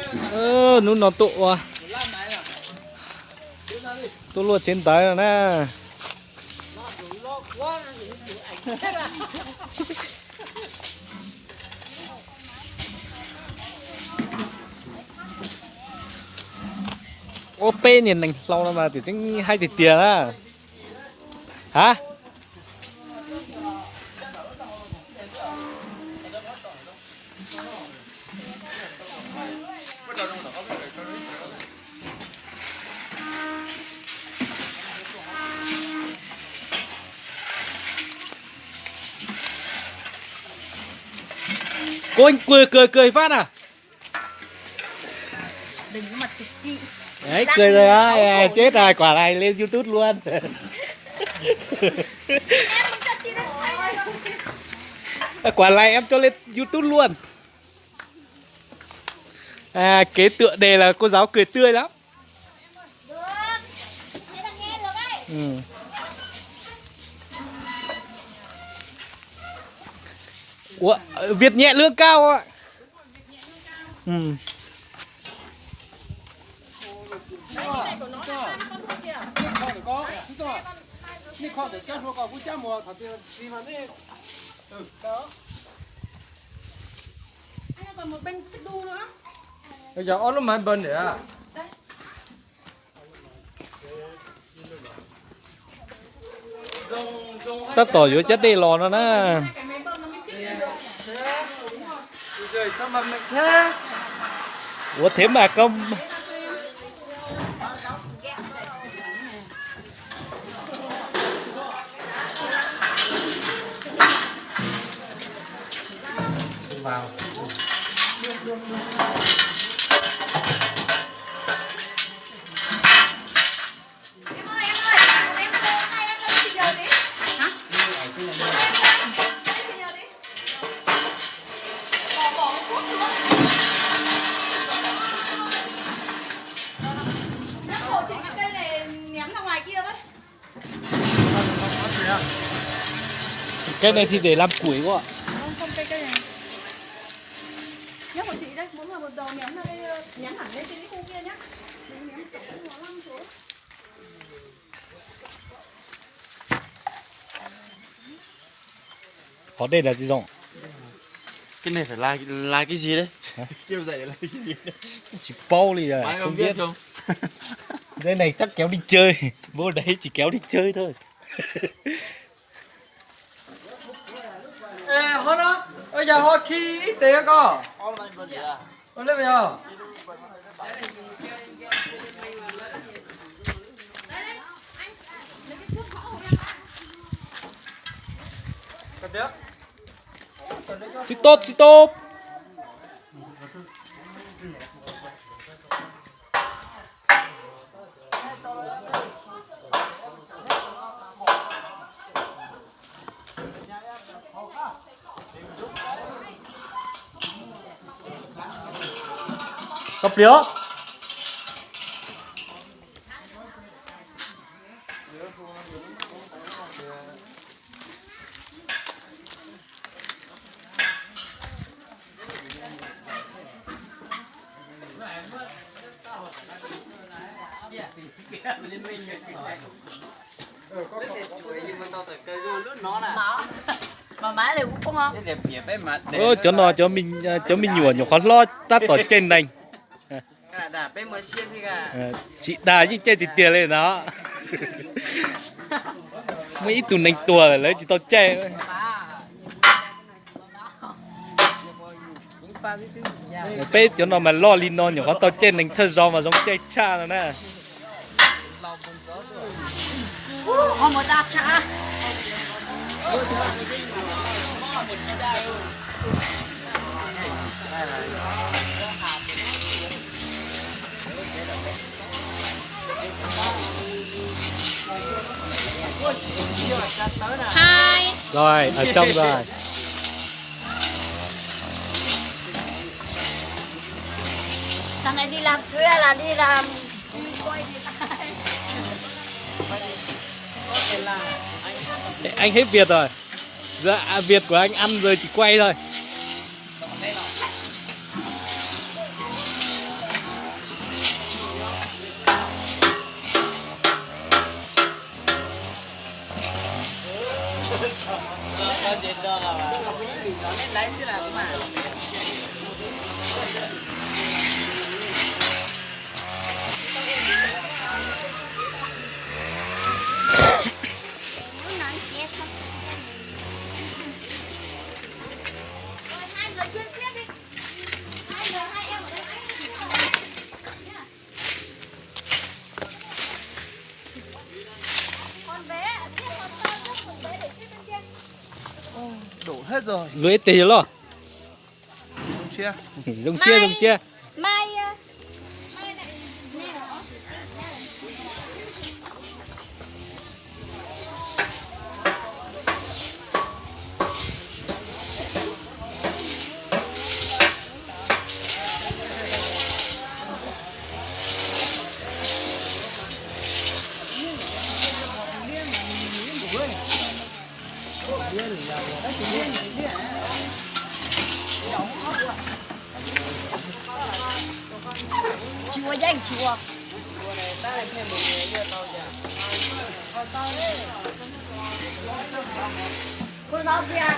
Hnub no tuaj ua, tuaj luaj tsev ntawv no na. Ua peb niag neeg hlau no mas twb tseem haib tiag tiag na. Ha? Koj kws kws kws fab na. Ấy, kws rồi đó, chết rồi, quả này lên YouTube luôn. Quả này em cho lên YouTube luôn. À, cái tựa đề là cô giáo cười tươi lắm. Ừ. Ủa, Việt nhẹ lương cao ạ. Ừ. Yog ob lub maiv npawg ntawm. Tab tom yuav cov dej los no na. Ua thế mà không. Cái này thì để làm củi quá. Không, không, cây, cây này. Nhấc một chị đây, muốn làm một đầu ném ra đây, ném hẳn lên trên cái khu kia nhá. Đừng ném kiểu nó lăn xuống. Hộp đây là gì không? Cái này phải là là cái gì đấy? Hả? Kêu dạy là cái gì? Chỉ bao lì à, không biết. Cái này chắc kéo đi chơi. Vô đấy chỉ kéo đi chơi thôi. Ê, hot đó. Ôi, giờ hot khi ít tiền con. Ôi, lấy về không? Xí tốp, xí tốp. Koj pliag. Ơ, cov no cov me, cov me nyuam nyuam qhuav hlob tab tom caij nees. Tsis dag yeej caij tiag tiag li no. Muaj ib tug neeg tuag lawm lawv tsis tau caij. Peb cov no mas loj li no nyuam qhuav tau caij nees thawj zaug mas zoo caij tshaj no na. Hai. Rồi, ở trong rồi. Thằng này đi làm thuê hay là đi làm? Anh hết việc rồi. Giờ à, việc của anh ăn rồi chỉ quay thôi. Luag ib teg yog loj. Zoo siab, zoo siab. Tsis ua yeej tsis ua. Kuv ntau tias